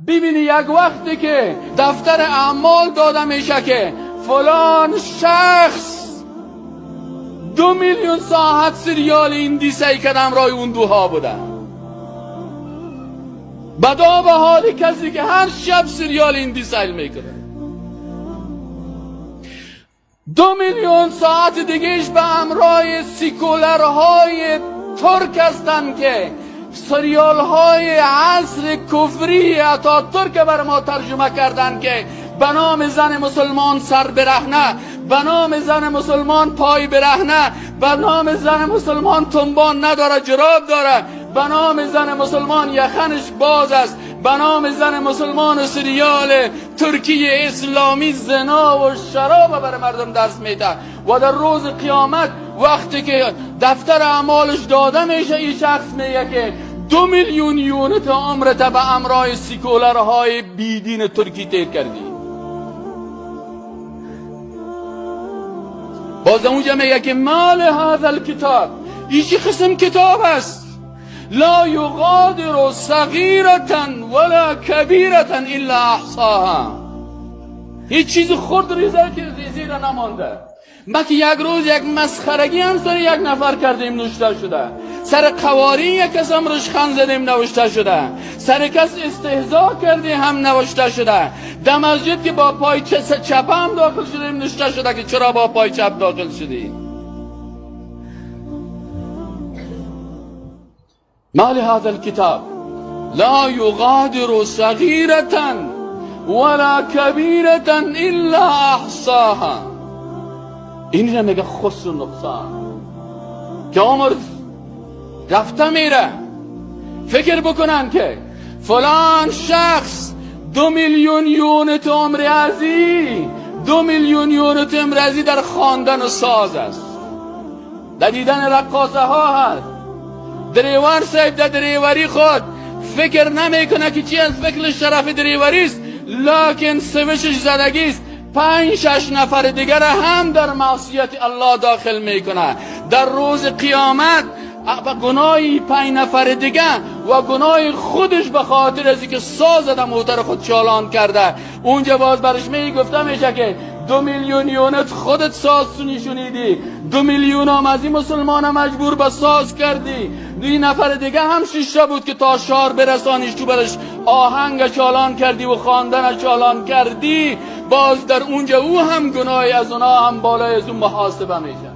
ببینی یک وقتی که دفتر اعمال داده میشه که فلان شخص 2 میلیون ساعت سریال هندی سعی کردم رای اون دوها بودن. بدا به حال کسی که هر شب سریال هندی سیل میکنه. 2 میلیون ساعت دیگهش به همراه سیکولرهای ترک هستن که سریال های عصر کفری اتاتورک بر ما ترجمه کردن که به نام زن مسلمان سر برهنه، به نام زن مسلمان پای برهنه، به نام زن مسلمان تنبان نداره جراب داره، به نام زن مسلمان یخنش باز است، به نام زن مسلمان سریال ترکی اسلامی زنا و شراب بر مردم درس میده. و در روز قیامت وقتی که دفتر اعمالش داده میشه، این شخص میگه که 2 میلیون unit عمرت به امرای سیکولرهای بیدین ترکی تیر کردی. باز اونجا میگه که مال هذا الکتاب، این چه قسم کتاب است؟ لا یغادر صغیرة ولا کبیرة الا احصاها. هیچ چیز خرد ریزه که ریزی را نمانده. ما که یک روز یک مسخرگی هم سر یک نفر کردیم نوشته شده، سر قواری یک کس هم رشخند زدیم نوشته شده، سر کس استهزا کردیم هم نوشته شده، در مسجد که با پای چپ هم داخل شدیم نوشته شده که چرا با پای چپ داخل شدیم. ما لهذا الكتاب لا يغادر صغيرة ولا كبيرة إلا أحصاها. این را میگه خسر و نقصان که عمر رفته میره. فکر بکنن که فلان شخص 2 میلیون unit عمر ازی، 2 میلیون unit عمر ازی در خواندن و ساز است، در دیدن رقاصه ها هست. دریور صاحب در دریوری خود فکر نمیکنه که چی از فکر شرف دریوری است، لکن سوشش زدگی است. 5-6 نفر دیگر هم در معصیت الله داخل میکنه. در روز قیامت گناه 5 نفر دیگه و گناه خودش به خاطر از اینکه ساز در موتر خود چالان کرده، اونجا باز برش می گفته میشه که 2 میلیون یونت خودت ساز شنیدی، 2 میلیون هم از این مسلمان مجبور به ساز کردی، 2 نفر دیگه هم شیشه بود که تا شار برسانیش تو برش آهنگ چالان کردی و خواندن چالان کردی، باز در اونجا او هم گناهی از اونا هم بالای از اون محاسبه میشه.